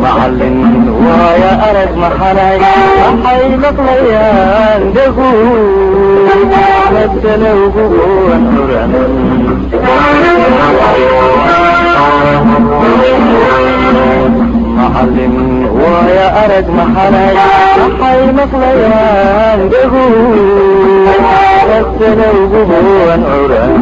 Macallin waaya arag maxanay waxay maqlayaan dhagu masana ugu gowan curan. Macallin waaya arag maxanay waxay maqlayaan dhagu masana ugu gowan curan.